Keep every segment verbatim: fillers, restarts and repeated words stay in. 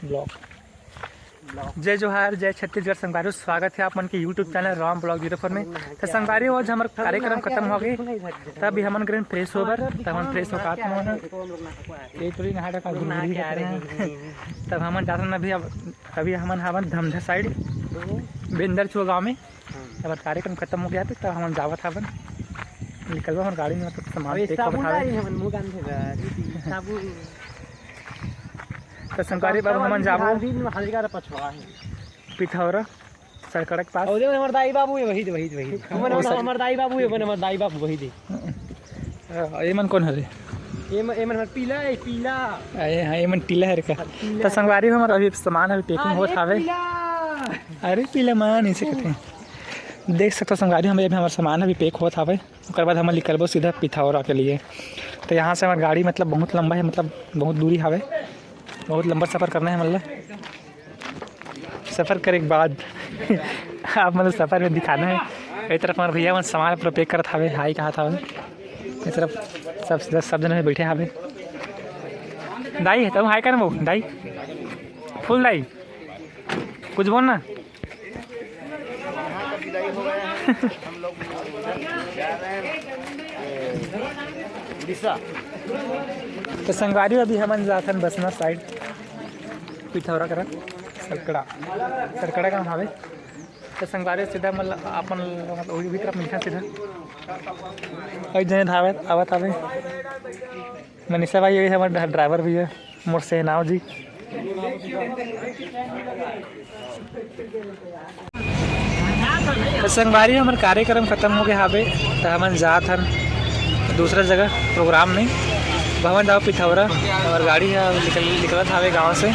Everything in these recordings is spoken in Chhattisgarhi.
ब्लॉग। जय जोहार, जय छत्तीसगढ़ संगवारी हो, स्वागत हे आप मन के YouTube channel Ram blog zero four में। त संगवारी हो, आज हमर कार्यक्रम खतम हो गे, त अभी हमन गे रहेन फ्रेश होबर, त हमन फ्रेश होके आत हन। ये टोरी नहा डका घुरघुरी करत हे। तब हमन जात हन अभी, अब अभी हमन हावन धमधा साइड, बेंदर छुआ गाँव में। हम्म। अब कार्यक्रम खतम हो गे हे, त हमन जावत हावन, निकलबो हमर गाड़ी में, मतलब सामान अबे पैक होवत साबुन हावे। लाई हमन मुँह गांधे बर, दीदी, साबुन। त संगवारी, अब हमन जाबो हल्दी में हल्दी का पछवा हे। पिथौरा सरकड़ा के पास। अरे हमर दाई बाबू हे, वही दे, वही दे, वही दे। हमर, ओ हमर, सर। हमर दाई बाबू हे, हमर दाई बाबू वही दे। अ, एमन कोन हरे? एमन, एमन हमर पीला हे, पीला। अरे हाँ, एमन टीला हरे का। हाँ, टीला। त संगवारी हो, हमर अभी सामान अभी पैकिंग अरे होत हावे। पीला। अरे पीला मन, इसे कहते हैं। देख सकथो संगवारी, हमर, हमर सामान अभी पैक होत हावे। ओकर बाद हमन निकलबो सीधा पिथौरा के लिए। त यहाँ से हमर गाड़ी मतलब बहुत लंबा हे, मतलब बहुत दूरी हावे, बहुत लंबा सफर करना हे हमन ला। सफर करे के बाद आप मन ला सफर में दिखाना हे। ए तरफ हमर भैया मन सामान पूरा पैक करत हावे, हाय कहत हावे। ए तरफ सब, सब, सब जने बैठे हावे। दाई, तब हाय कर वो, दाई। फुल दाई, कुछ बोल ना। उड़ीसा। त संगवारी हो, अभी हमन जाथन बसना साइड, पिथौरा करा, सरकड़ा, सरकड़ा गाँव हावे। त संगवारी हो, सीधा मतलब अपन मतलब वही तरफ मिलथन सीधा। कई जने धावत आवत हावे। मनीषा भाई, ये हमर ड्राइवर भैया, मोर सेनाव जी। त संगवारी, हमर कार्यक्रम खतम हो गे हावे, त हमन जात हन दूसरा जगह प्रोग्राम में। भवन जाओ पिथौरा, हमर गाड़ी ह निकल, निकलत हावे गाँव से।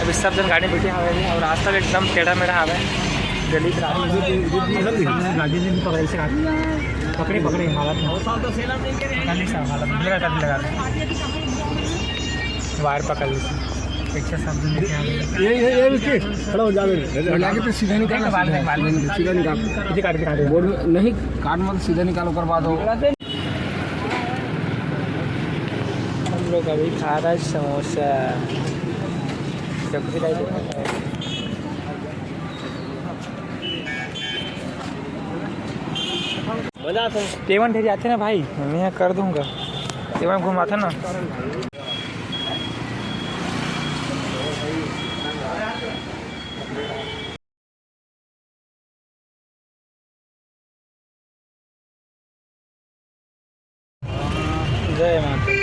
अभी सब जन गाड़ी में बैठे हावे अउ रास्ता भी एकदम टेढ़ा मेढ़ा हावे, गली के रास्ता। गाड़ी में भी पकड़े से, पकड़े, पकड़े हालत में। पकड़ ली सब हालत में, लगा, लगा, लगा। वायर पकड़ ली सब। एक से सब जन लेके आ गए। ये, ये, ये भी खड़ा हो जावे। लगा के तो सीधा निकाल, निकाल, निकाल। सीधा निकाल। इसे काट के, काट के। बोर्ड में नहीं, काट मत, सीधा निकाल, ओकर बाद हो। हम लोग अभी खा रहे हैं समोसा। चकरी टाइप का है। मजा आता है। पेमेंट ढेर आते ना भाई, मैं कर दूंगा। पेमेंट घुमाते ना। जय माता दी।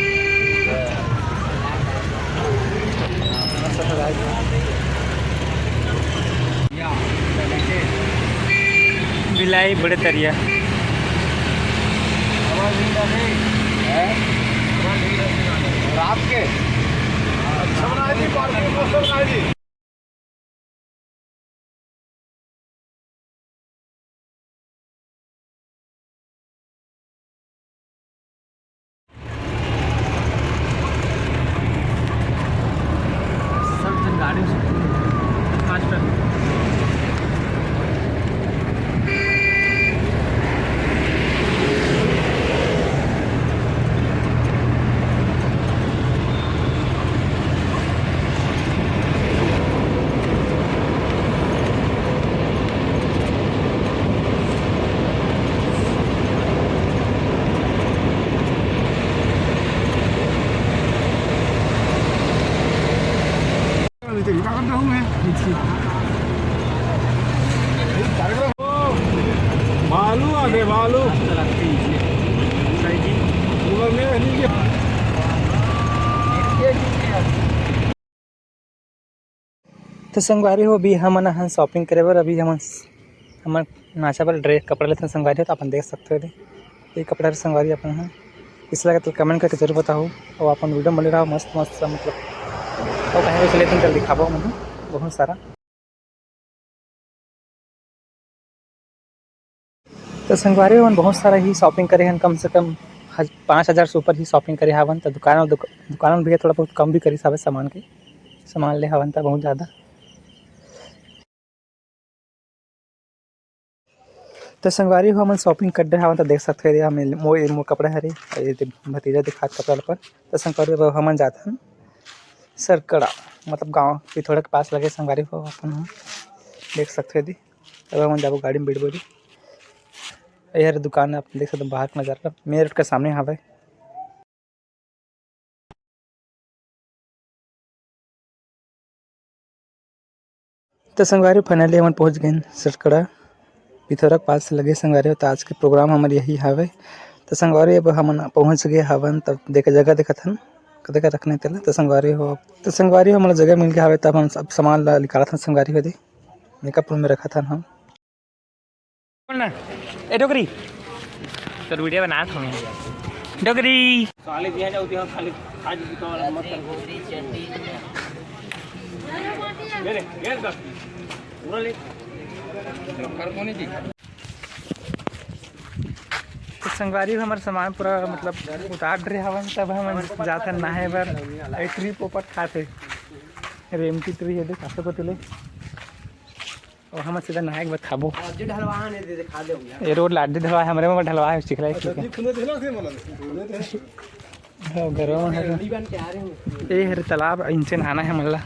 भिलाई बड़े तरिया। रात के। सब जन गाड़ी में सुते हैं। पाँच मिनट। भालू आ गए, भालू। तो संगवारी हो, अभी हमन आहन shopping करे बर। अभी हमन, हमन नाचा बर dress कपड़ा लेथन संगवारी हो, तो अपन देख सकते हो। ये कपड़ा संगवारी अपन ह, इस लगे तो comment करके जरूर बताओ, और अपन video बने रहो मस्त मस्त, मतलब और कहीं कुछ लेथन चल दिखाबो हमन बहुत सारा। तो संगवारी हो, हमन बहुत सारा ही shopping करे हन, कम से कम हज-, पाँच हज़ार से ऊपर ही shopping करे हावन। तो दुकान, दुक-, दुकान में भैया थोड़ा बहुत कम भी करिस हावे सामान के, सामान ले हावन त बहुत ज़्यादा। तो संगवारी हो, हमन shopping कर डरे हावन, तो देख सकते हो, ये हमन मोर, ये मोर कपड़ा हरे, ये दे-, भतीजा दिखात कपड़ा ल अपन। तो संगवारी हो, हमन जात हन सरकड़ा, मतलब गांव पिथौरा के पास लगे संगवारी हो, अपन ह देख सकथो यदि। अब हमन जाबो गाड़ी में बैठबो जी। ये हर दुकान आप देख सकते हो, बाहर का नजारा मेन रोड के सामने हवे। तो संगवारी, finally हमन पहुंच गए सरकड़ा पिथौरा के पास लगे संगवारी हो। तो आज के प्रोग्राम हमर यही हवे। तो संगवारी, अब हमन पहुंच गए हवन, तब देख जगह देखत हन कते का रखने तेला। तो संगवारी हो, तो संगवारी हो, हमला जगह मिल गया हवे, तब हम सब सामान ला निकालत हन संगवारी हो दे। मेकअप रूम में रखत हन हम। बोल ना, ए डोकरी, तोर वीडियो बनात हूँ डोकरी। साले दिया जाओ, दिया खाली आज भी तो मत कर। ले ले, ले ले, पूरा ले। कर कोनी जी। तो संगवारी, हमर सामान पूरा मतलब उतार रहे हवन, तब हम जाथन नहाए बर। ए ट्रिप पोपट खाते रेमटी ट्री है देख, आसे पतले। और हम सीधा नहाए के बाद खाबो। आज ढलवा ने दे दे, खा दे भैया। ये रोड लाडी ढलवा है, हमरे में ढलवा है, चिखला है, ठीक है। हाँ, गरम है। ये हर तालाब, इनसे नहाना है मल्ला।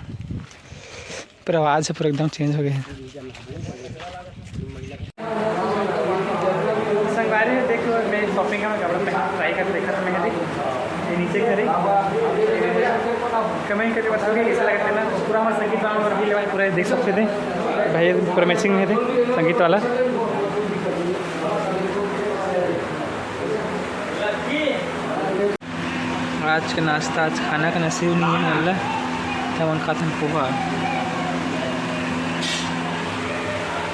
पूरा आवाज है, पूरा एकदम चेंज हो गया है। संगवारी हो, देख लो, मैं शॉपिंग का मैं कपड़ा पहन ट्राई कर देखा था मैं, देख। ये नीचे करे, कमेंट करके बताओगे कैसा लगता है ना। पूरा हमारा संगीत वाला और भी लेवल पूरा देख सकते थे भाई, पूरा मैचिंग में थे संगीत वाला। आज के नाश्ता, आज खाना का नसीब नहीं है हमला, तो हमन खाथन पोहा।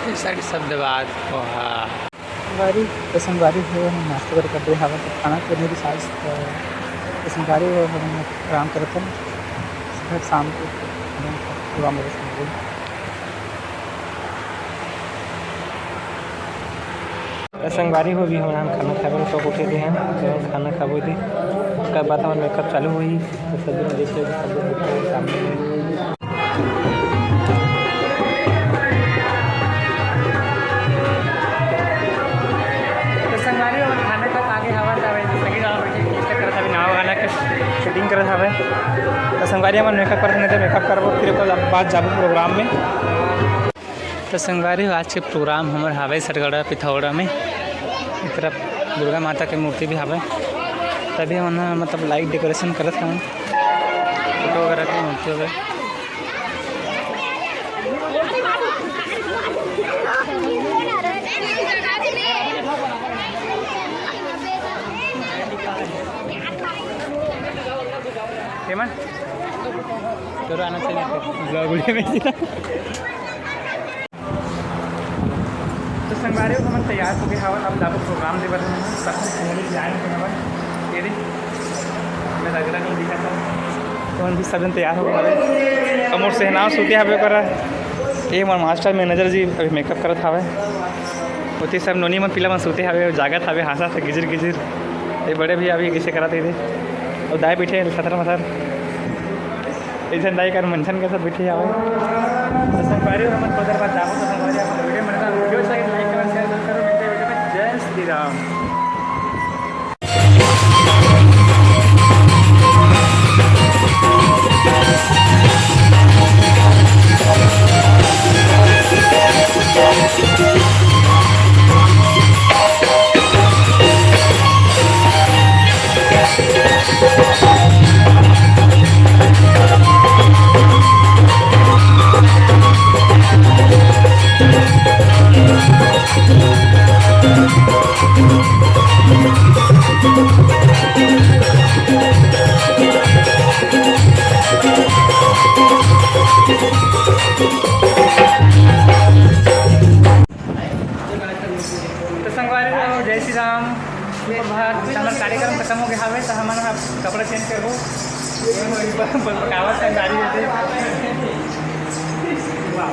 ये साइड शब्द बात पोहा। संगवारी, तो संगवारी हो, हम नाश्ता करे कर दे हवा, तो खाना तो नहीं साइज, तो संगवारी हो, हम आराम करत हन। फिर शाम को हम सुबह में संगवारी। तो संगवारी हो भी, हमन खाना खाए बर शौक उठे दे हैं, तो खाना खाबो दे। उसके बाद हमर मेकअप चालू होही, तो सब लोग देख लेबो, सब लोग दिखाई सामने में। तो संगवारी, हमन खाना खा के आगे हवा जावे, तो सही गाँव बैठे टेस्ट करत हवे, नवा गाना के शूटिंग करत हवे। तो संगवारी, हमन मेकअप करत नहीं, तो मेकअप करबो, फिर ओकर बाद जाबो प्रोग्राम में। तो संगवारी हो, आज के प्रोग्राम हमर हावय सरगढ़ा पिथौरा में। एक तरफ दुर्गा माता के मूर्ति भी हावय, तभी हमन ह, मतलब, लाइट डेकोरेशन करत हवन, फोटो वगैरह के मूर्ति वगैरह। हेमंत, तोरो आना चाहिए था vlog वीडियो में। तो संगवारी हो, हमन तैयार हो गए हवन, अब जाबो प्रोग्राम दे बर। हमन सब कुछ तैयार हो गए हवन। ये देख, मैं रगड़ा नहीं दिखा था। तो हम भी सब जन तैयार हो गए हवन। अब मोर सेहनाव सूते हवे करा। ये हमार मास्टर मैनेजर जी अभी मेकअप करत हवे। ओती सब नोनी मन पीला मन सूते हवे, जागत हवे, हाँसत हे गिजिर गिजिर। ये बड़े भैया अभी किसे करत हे। और दाई बैठे हे लथर मथर। एक झन दाई कर मंझन के साथ बैठे हवे। तो संगवारी हो, हमन थोड़ा देर बाद जाबो, तो संगवारी, आप वीडियो में बने रहो, वीडियो अच्छा लगे तो लाइक करो, शेयर जरूर करो। मिलते हैं वीडियो में। जय श्री राम। तो संगवारी हो, जय श्री राम, सुप्रभात। तो हमर कार्यक्रम खत्म हो गया हवे, तो हमन अब कपड़ा चेंज करबो। बकावत संगवारी होते। वाह।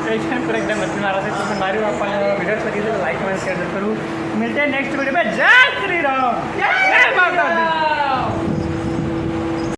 एक टाइम पूरा एकदम मस्ती मारा थे। तो संगवारी हो, अपन वीडियो अच्छा लगे तो लाइक, कमेंट, शेयर जरूर करो। मिलते हैं नेक्स्ट वीडियो में। जय श्री राम, जय माता दी।